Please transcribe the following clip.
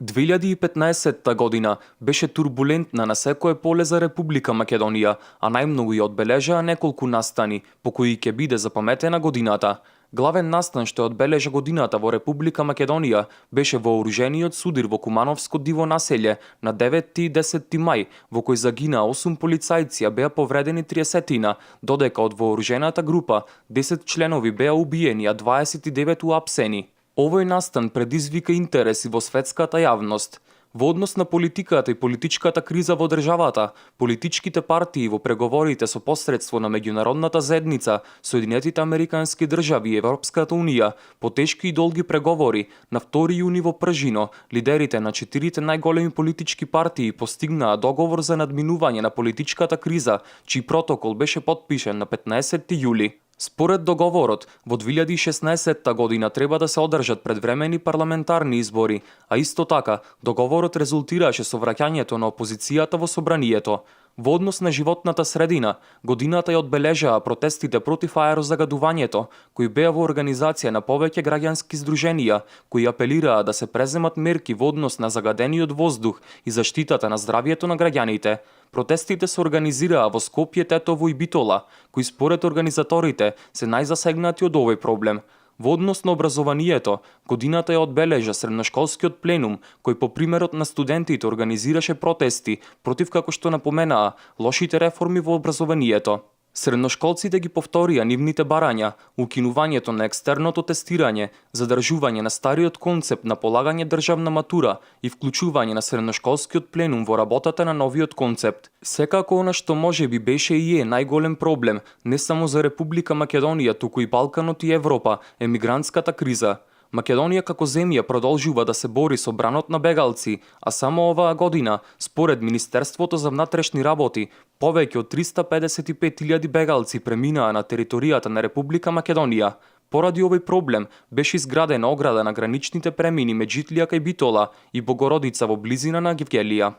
2015 година беше турбулентна на секое поле за Република Македонија, а најмногу ја одбележаа неколку настани, по кои ќе биде запаметена годината. Главен настан што ја одбележа годината во Република Македонија беше вооружениот судир во Кумановско диво населје на 9 и 10 мај, во кој загинаа 8 полицајци, а беа повредени 30, додека од вооружената група 10 членови беа убиени, а 29 уапсени. Овој настан предизвика интереси во светската јавност. Во однос на политиката и политичката криза во државата, политичките партии во преговорите со посредство на меѓународната заедница, Соединетите Американски држави и Европската унија, по тешки и долги преговори, на 2 јуни во Пржино, лидерите на 4 најголеми политички партии постигнаа договор за надминување на политичката криза, чиј протокол беше потпишан на 15 јули. Според договорот, во 2016 година треба да се одржат предвремени парламентарни избори, а исто така, договорот резултираше со враќањето на опозицијата во собранието. Во однос на животната средина, годината ја одбележаа протестите против аерозагадувањето, кои беа во организација на повеќе граѓански здруженија, кои апелираа да се преземат мерки во однос на загадениот воздух и заштитата на здравието на граѓаните. Протестите се организираа во Скопје, Тетово и Битола, кои според организаторите се најзасегнати од овој проблем. Во однос на образованието, годината ја одбележа средношколскиот пленум, кој по примерот на студентите организираше протести против, како што напоменаа, лошите реформи во образованието. Средношколците ги повторија нивните барања, укинувањето на екстерното тестирање, задржување на стариот концепт на полагање државна матура и вклучување на средношколскиот пленум во работата на новиот концепт. Секако она што можеби беше и е најголем проблем, не само за Република Македонија, туку и Балканот и Европа, е мигрантската криза. Македонија како земја продолжува да се бори со бранот на бегалци, а само оваа година, според Министерството за внатрешни работи, повеќе од 355.000 бегалци преминаа на територијата на Република Македонија. Поради овој проблем беше изградена ограда на граничните премини Меджитлија кај Битола и Богородица во близина на Гевгелија.